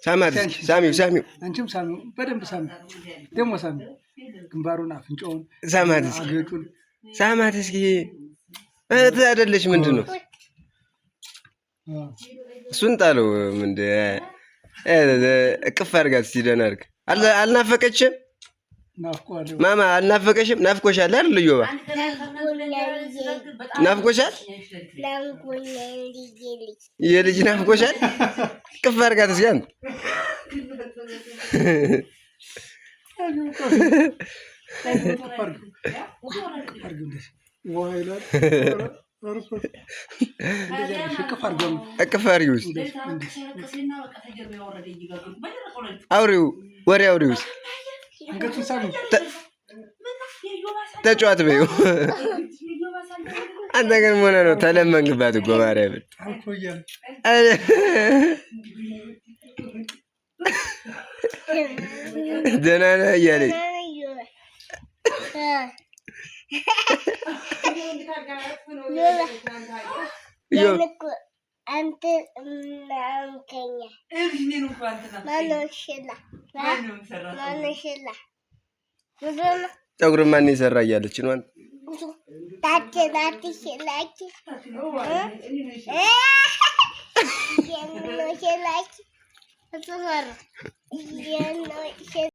ሳማት እስኪ፣ ሳሚው ሳሚው፣ አንቺም ሳሚው፣ በደንብ ሳሚው፣ ደግሞ ሳሚው፣ ግንባሩን፣ አፍንጫውን ሳማት እስኪ፣ አገጩን። ሳማት እስኪ። እህት አይደለች ምንድን ነው? እሱን ጣለው። ምንድን እቅፍ አድርጋት እስኪ ደህና አድርግ። አልናፈቀችም? ማማ አልናፈቀሽም? ናፍቆሻል አይደል? ልዮባ ናፍቆሻል? የልጅ ናፍቆሻል? እቅፍ አድርጋት እስኪ አንተ። እቅፍ አድርጊው እስኪ። አውሪው ወሬ አውሪው እስኪ። ተጫዋት በይው። አንተ ግን ምን ሆነህ ነው? ተለመንክባት እኮ ማርያምን። ደህና ነህ እያለኝ ፀጉር ማን የሰራ እያለች ነው።